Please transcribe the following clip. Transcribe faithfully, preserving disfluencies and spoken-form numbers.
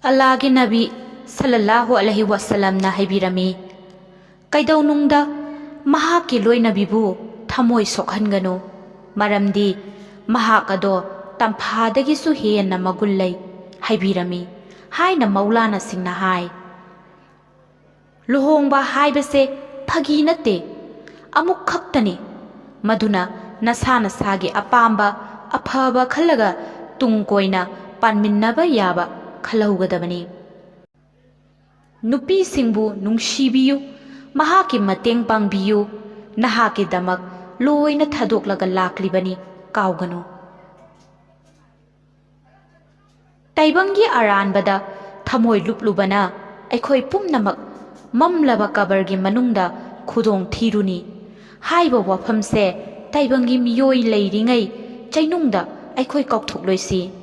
ꯑꯜꯂꯥꯒꯤ ꯅꯕꯤ ꯁꯜꯂꯜꯂꯥꯍꯨ ꯑꯂꯩꯍꯤ ꯋꯥꯁꯂꯝꯅ ꯍꯥꯏꯕꯤꯔꯝꯃꯤ, "ꯀꯩꯗꯧꯅꯨꯡꯗ ꯃꯍꯥꯛꯀꯤ ꯂꯣꯏꯅꯕꯤꯕꯨ ꯊꯃꯣꯏ ꯁꯣꯛꯍꯟꯒꯅꯨ, ꯃꯔꯝꯗꯤ ꯃꯍꯥꯛ ꯑꯗꯣ ꯇꯝꯐꯥꯗꯒꯤꯁꯨ ꯍꯦꯟꯅ ꯃꯒꯨꯟ ꯂꯩ" ꯍꯥꯏꯕꯤꯔꯝꯃꯤ ꯍꯥꯏꯅ ꯃꯧꯂꯥꯅꯥꯁꯤꯡꯅ ꯍꯥꯏ꯫ ꯂꯨꯍꯣꯡꯕ ꯍꯥꯏꯕꯁꯦ ꯐꯥꯒꯤ ꯅꯠꯇꯦ, ꯑꯃꯨꯛ ꯈꯛꯇꯅꯤ꯫ ꯃꯗꯨꯅ ꯅꯁꯥ ꯅꯁꯥꯒꯤ ꯑꯄꯥꯝꯕ ꯑꯐꯕ ꯈꯜꯂꯒ ꯇꯨꯡ ꯀꯣꯏꯅ ꯄꯥꯟꯃꯤꯟꯅꯕ ꯌꯥꯕ ꯈꯜꯍꯧꯒꯗꯕꯅꯤ꯫ ꯅꯨꯄꯤꯁꯤꯡꯕꯨ ꯅꯨꯡꯁꯤꯕꯤꯌꯨ, ꯃꯍꯥꯛꯀꯤ ꯃꯇꯦꯡ ꯄꯥꯡꯕꯤꯌꯨ, ꯅꯍꯥꯛꯀꯤꯗꯃꯛ ꯂꯣꯏꯅ ꯊꯥꯗꯣꯛꯂꯒ ꯂꯥꯛꯂꯤꯕꯅꯤ, ꯀꯥꯎꯒꯅꯨ꯫ ꯇꯥꯏꯕꯪꯒꯤ ꯑꯔꯥꯟꯕꯗ ꯊꯃꯣꯏ ꯂꯨꯞꯂꯨꯕꯅ ꯑꯩꯈꯣꯏ ꯄꯨꯝꯅꯃꯛ ꯃꯝꯂꯕ ꯀꯕꯔꯒꯤ ꯃꯅꯨꯡꯗ ꯈꯨꯗꯣꯡ ꯊꯤꯔꯨꯅꯤ ꯍꯥꯏꯕ ꯋꯥꯐꯝꯁꯦ ꯇꯥꯏꯕꯪꯒꯤ ꯃꯤꯑꯣꯏ ꯂꯩꯔꯤꯉꯩ ꯆꯩꯅꯨꯡꯗ ꯑꯩꯈꯣꯏ ꯀꯥꯎꯊꯣꯛꯂꯣꯏꯁꯤ꯫